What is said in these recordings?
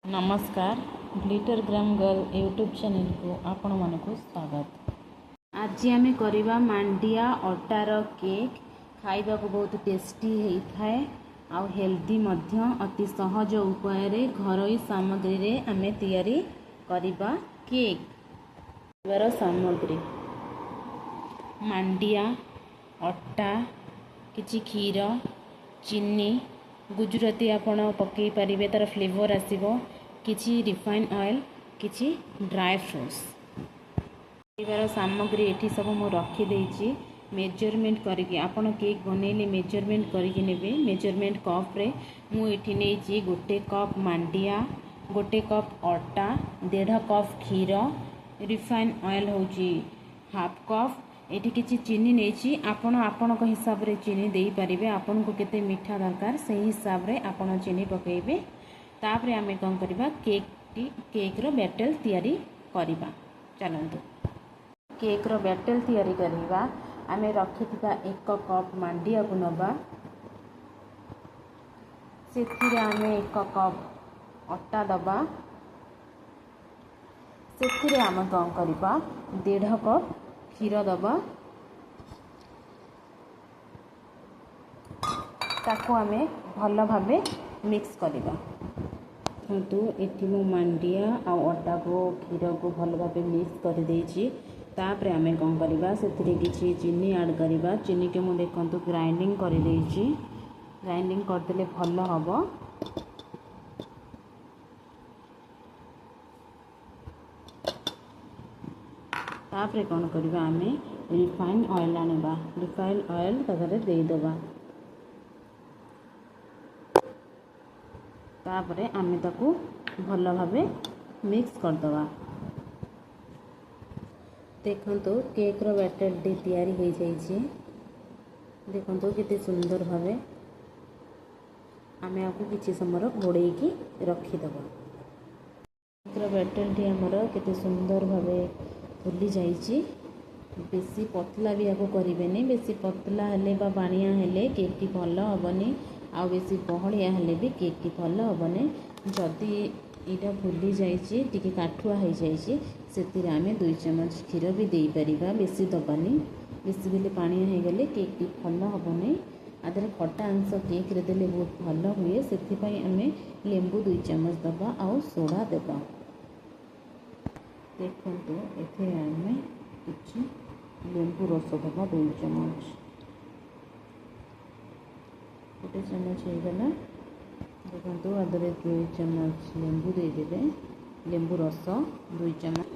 ନମସ୍କାର, ଗ୍ଲିଟର ଗ୍ରାମ girl YouTube ଚ୍ୟାନେଲକୁ ଆପଣମାନଙ୍କୁ ସ୍ୱାଗତ। ଆଜି ଆମେ କରିବା ମାଣ୍ଡିଆ ଅଟାର କେକ୍। ଖାଇବାକୁ ବହୁତ ଟେଷ୍ଟି ହେଇଥାଏ ଆଉ ହେଲ୍ଦି ମଧ୍ୟ। ଅତି ସହଜ ଉପାୟରେ ଘରୋଇ ସାମଗ୍ରୀରେ ଆମେ ତିଆରି କରିବା କେକ୍। କରିବାର ସାମଗ୍ରୀ: ମାଣ୍ଡିଆ ଅଟା, କିଛି କ୍ଷୀର, ଚିନି, ଗୁଜୁରାତି ଆପଣ ପକାଇ ପାରିବେ, ତା'ର ଫ୍ଲେଭର୍ ଆସିବ, କିଛି ରିଫାଇନ୍ ଅଏଲ୍, କିଛି ଡ୍ରାଏ ଫ୍ରୁଟ୍ସ। କରିବାର ସାମଗ୍ରୀ ଏଠି ସବୁ ମୁଁ ରଖିଦେଇଛି ମେଜରମେଣ୍ଟ କରିକି। ଆପଣ କେକ୍ ବନେଇଲେ ମେଜରମେଣ୍ଟ କରିକି ନେବେ। ମେଜରମେଣ୍ଟ କପ୍ରେ ମୁଁ ଏଠି ନେଇଛି 1 କପ୍ ମାଣ୍ଡିଆ, 1 କପ୍ ଅଟା, 1.5 କପ୍ କ୍ଷୀର, ରିଫାଇନ୍ ଅଏଲ୍ ହେଉଛି ହାଫ୍ କପ୍। ଏଠି କିଛି ଚିନି ନେଇଛି। ଆପଣ ଆପଣଙ୍କ ହିସାବରେ ଚିନି ଦେଇପାରିବେ। ଆପଣଙ୍କୁ କେତେ ମିଠା ଦରକାର, ସେଇ ହିସାବରେ ଆପଣ ଚିନି ପକାଇବେ। ତାପରେ ଆମେ କ'ଣ କରିବା? କେକ୍ର ବ୍ୟାଟର ତିଆରି କରିବା। ଚାଲନ୍ତୁ, କେକ୍ର ବ୍ୟାଟର ତିଆରି କରିବା। ଆମେ ରଖିଥିବା 1 କପ୍ ମାଣ୍ଡିଆକୁ ନେବା। ସେଥିରେ ଆମେ 1 କପ୍ ଅଟା ଦେବା। ସେଥିରେ ଆମେ କ'ଣ କରିବା? 1.5 କପ୍ କ୍ଷୀର ଦେବା। ତାକୁ ଆମେ ଭଲ ଭାବେ ମିକ୍ସ କରିବା। ଦେଖନ୍ତୁ, ଏଠି ମୁଁ ମାଣ୍ଡିଆ ଆଉ ଅଟାକୁ, କ୍ଷୀରକୁ ଭଲ ଭାବେ ମିକ୍ସ କରିଦେଇଛି। ତାପରେ ଆମେ କ'ଣ କରିବା? ସେଥିରେ କିଛି ଚିନି ଆଡ଼୍ କରିବା। ଚିନିକି ମୁଁ ଦେଖନ୍ତୁ ଗ୍ରାଇଣ୍ଡିଙ୍ଗ କରିଦେଇଛି। ଗ୍ରାଇଣ୍ଡିଙ୍ଗ କରିଦେଲେ ଭଲ ହେବ। ତାପରେ କ'ଣ କରିବା? ଆମେ ରିଫାଇନ୍ ଅଏଲ୍ ଆଣିବା। ରିଫାଇନ୍ ଅଏଲ୍ ତା ଦେହରେ ଦେଇଦେବା। ତାପରେ ଆମେ ତାକୁ ଭଲ ଭାବେ ମିକ୍ସ କରିଦେବା। ଦେଖନ୍ତୁ, କେକ୍ର ବ୍ୟାଟରଟି ତିଆରି ହୋଇଯାଇଛି। ଦେଖନ୍ତୁ କେତେ ସୁନ୍ଦର ଭାବେ। ଆମେ ଆକୁ କିଛି ସମୟ ଘୋଡ଼େଇକି ରଖିଦେବା। କେକ୍ର ବ୍ୟାଟରଟି ଆମର କେତେ ସୁନ୍ଦର ଭାବେ ଫୁଲି ଯାଇଛି। ବେଶୀ ପତଲା ବି ଆକୁ କରିବେନି। ବେଶୀ ପତଲା ହେଲେ ବା ପାଣିଆ ହେଲେ କେକ୍ଟି ଭଲ ହେବନି, ଆଉ ବେଶୀ ବହଳିଆ ହେଲେ ବି କେକ୍ଟି ଭଲ ହେବନି। ଯଦି ଏଇଟା ଫୁଲି ଯାଇଛି, ଟିକେ କାଠୁଆ ହେଇଯାଇଛି, ସେଥିରେ ଆମେ 2 ଚାମଚ କ୍ଷୀର ବି ଦେଇପାରିବା। ବେଶୀ ଦେବାନି। ବେଶୀ ଦେଲେ ପାଣିଆ ହେଇଗଲେ କେକ୍ଟି ଭଲ ହେବନି। ଆ ଦେହରେ ଖଟା ଅଂଶ କେକ୍ରେ ଦେଲେ ବହୁତ ଭଲ ହୁଏ। ସେଥିପାଇଁ ଆମେ ଲେମ୍ବୁ 2 ଚାମଚ ଦେବା ଆଉ ସୋଡ଼ା ଦେବା। ଦେଖନ୍ତୁ, ଏଥିରେ ଆମେ କିଛି ଲେମ୍ବୁ ରସ ଦେବା, 2 ଚାମଚ। 1 ଚାମଚ ହେଇଗଲା। ଦେଖନ୍ତୁ, ଆ ଦେହରେ 2 ଚାମଚ ଲେମ୍ବୁ ଦେଇଦେବେ, ଲେମ୍ବୁ ରସ 2 ଚାମଚ।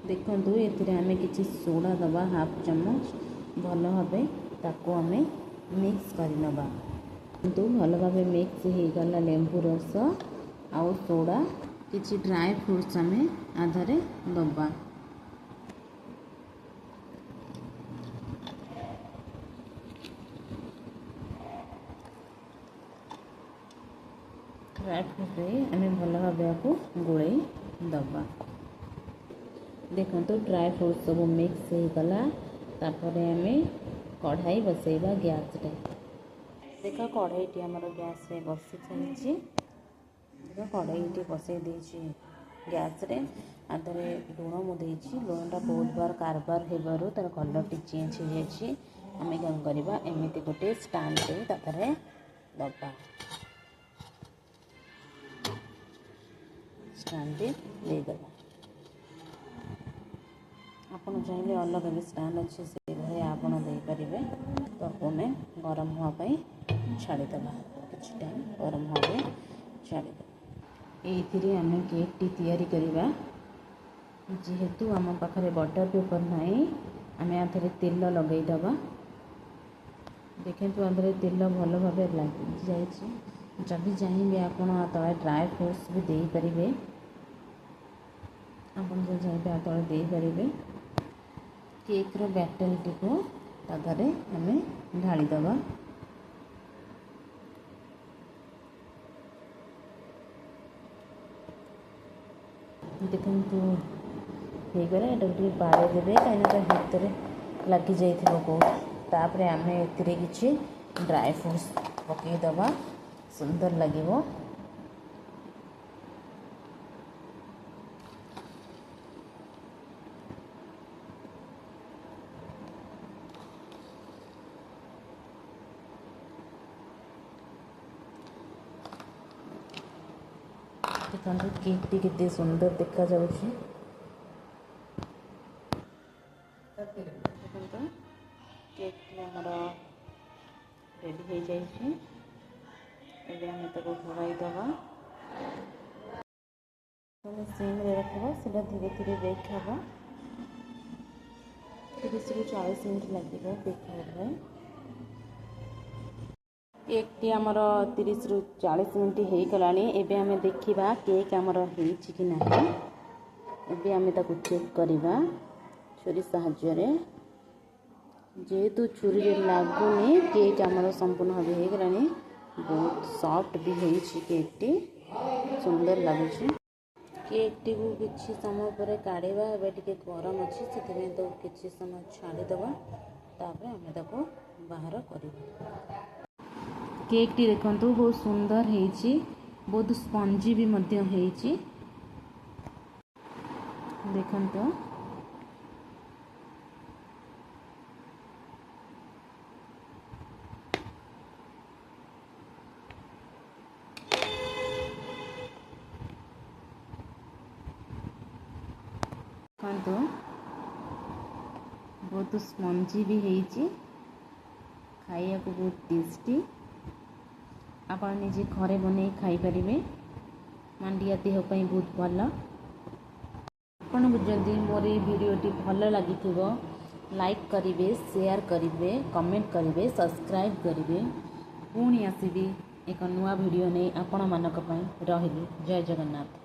ଦେଖନ୍ତୁ, ଏଥିରେ ଆମେ କିଛି ସୋଡ଼ା ଦେବା, ହାଫ୍ ଚାମଚ। ଭଲ ଭାବେ ତାକୁ ଆମେ ମିକ୍ସ କରିନେବା। କିନ୍ତୁ ଭଲ ଭାବେ ମିକ୍ସ ହେଇଗଲା ଲେମ୍ବୁ ରସ ଆଉ ସୋଡ଼ା। କିଛି ଡ୍ରାଏ ଫ୍ରୁଟ୍ସ ଆମେ ଆ ଦେହରେ ଦେବା। ଡ୍ରାଏ ଫ୍ରୁଟ୍ସ ଦେଇ ଆମେ ଭଲ ଭାବେ ଏହାକୁ ଗୋଳେଇ ଦେବା। ଦେଖନ୍ତୁ, ଡ୍ରାଏ ଫ୍ରୁଟ୍ସ ସବୁ ମିକ୍ସ ହେଇଗଲା। ତାପରେ ଆମେ କଢ଼ାଇ ବସେଇବା ଗ୍ୟାସ୍ରେ। ଦେଖ, କଢ଼େଇଟି ଆମର ଗ୍ୟାସ୍ରେ ବସି ଚାଲିଛି। ଦେଖ, କଢ଼େଇଟି ବସେଇ ଦେଇଛି ଗ୍ୟାସ୍ରେ। ଆ ଦେହରେ ଲୁଣ ମୁଁ ଦେଇଛି। ଲୁଣଟା ବହୁତ ବାର କାରବାର ହେବାରୁ ତା'ର କଲର୍ଟି ଚେଞ୍ଜ ହେଇଯାଇଛି। ଆମେ କ'ଣ କରିବା? ଏମିତି ଗୋଟେ ଷ୍ଟାଣ୍ଡ ଦେଇ ତା ଦେହରେ ଦେବା। ଷ୍ଟାଣ୍ଡଟି ଦେଇଦେବା। ଆପଣ ଚାହିଁଲେ ଅଲଗା ବି ଷ୍ଟାଣ୍ଡ ଅଛି, ସେଇଭଳିଆ ଆପଣ ଦେଇପାରିବେ। ତାକୁ ଆମେ ଗରମ ହେବା ପାଇଁ ଛାଡ଼ିଦେବା। କିଛି ଟାଇମ୍ ଗରମ ହେବା ପାଇଁ ଛାଡ଼ିଦେବା। ଏଇଥିରେ ଆମେ କେକ୍ଟି ତିଆରି କରିବା। ଯେହେତୁ ଆମ ପାଖରେ ବଟର୍ ପେପର୍ ନାହିଁ, ଆମେ ଆ ଦେହରେ ତେଲ ଲଗାଇଦେବା। ଦେଖନ୍ତୁ, ଆ ଦେହରେ ତେଲ ଭଲ ଭାବେ ଲାଗିଯାଇଛି। ଯଦି ଚାହିଁବେ, ଆପଣ ତଳେ ଡ୍ରାଏ ଫ୍ରୁଟ୍ସ ବି ଦେଇପାରିବେ। ଆପଣ ଯଦି ଚାହିଁବେ, ଆ ତଳେ ଦେଇପାରିବେ। କେକ୍ର ବ୍ୟାଟରଟିକୁ ତା ଦେହରେ ଆମେ ଢାଳିଦେବା। ଦେଖନ୍ତୁ, ହେଇଗଲା। ଏଟାକୁ ଟିକେ ବାଡ଼େଇ ଦେବେ, କାହିଁକିନା ତା ଭିତରେ ଲାଗିଯାଇଥିବ କେଉଁଠି। ତାପରେ ଆମେ ଏଥିରେ କିଛି ଡ୍ରାଏ ଫ୍ରୁଟ୍ସ ପକାଇଦେବା, ସୁନ୍ଦର ଲାଗିବ। ଦେଖନ୍ତୁ, କେକ୍ଟି କେତେ ସୁନ୍ଦର ଦେଖାଯାଉଛି। ଦେଖନ୍ତୁ, କେକ୍ଟି ଆମର ରେଡ଼ି ହେଇଯାଇଛି। ଏବେ ଆମେ ତାକୁ ଘୋଡ଼ାଇ ଦେବା। ସିମ୍ରେ ରଖିବା, ସେଇଟା ଧୀରେ ଧୀରେ ବେକ୍ ହେବ। 30ରୁ 40 ମିନିଟ୍ ଲାଗିବ ବେକ୍ ହେବା ପାଇଁ। କେକ୍ଟି ଆମର 30ରୁ 40 ମିନିଟ୍ ହେଇଗଲାଣି। ଏବେ ଆମେ ଦେଖିବା କେକ୍ ଆମର ହେଇଛି କି ନାହିଁ। ଏବେ ଆମେ ତାକୁ ଚେକ୍ କରିବା ଛୁରୀ ସାହାଯ୍ୟରେ। ଯେହେତୁ ଛୁରୀରେ ଲାଗୁନି, କେକ୍ ଆମର ସମ୍ପୂର୍ଣ୍ଣ ଭାବେ ହେଇଗଲାଣି। ବହୁତ ସଫ୍ଟ ବି ହେଇଛି କେକ୍ଟି, ସୁନ୍ଦର ଲାଗୁଛି। କେକ୍ଟିକୁ କିଛି ସମୟ ପରେ କାଢ଼ିବା। ଏବେ ଟିକେ ଗରମ ଅଛି, ସେଥିପାଇଁ ତାକୁ କିଛି ସମୟ ଛାଡ଼ିଦେବା, ତାପରେ ଆମେ ତାକୁ ବାହାର କରିବା। କେକ୍ଟି ଦେଖନ୍ତୁ, ବହୁତ ସୁନ୍ଦର ହେଇଛି, ବହୁତ ସ୍ପଞ୍ଜି ବି ମଧ୍ୟ ହେଇଛି। ଦେଖନ୍ତୁ, ଦେଖନ୍ତୁ, ବହୁତ ସ୍ପଞ୍ଜି ବି ହେଇଛି, ଖାଇବାକୁ ବହୁତ ଟେଷ୍ଟି। ଆପଣ ନିଜେ ଘରେ ବନେଇ ଖାଇପାରିବେ। ମାଣ୍ଡିଆ ଦେହ ପାଇଁ ବହୁତ ଭଲ। ଆପଣଙ୍କୁ ଯଦି ମୋର ଏଇ ଭିଡ଼ିଓଟି ଭଲ ଲାଗିଥିବ, ଲାଇକ୍ କରିବେ, ସେୟାର କରିବେ, କମେଣ୍ଟ କରିବେ, ସବସ୍କ୍ରାଇବ୍ କରିବେ। ପୁଣି ଆସିବି ଏକ ନୂଆ ଭିଡ଼ିଓ ନେଇ ଆପଣମାନଙ୍କ ପାଇଁ। ରହିଲି, ଜୟ ଜଗନ୍ନାଥ।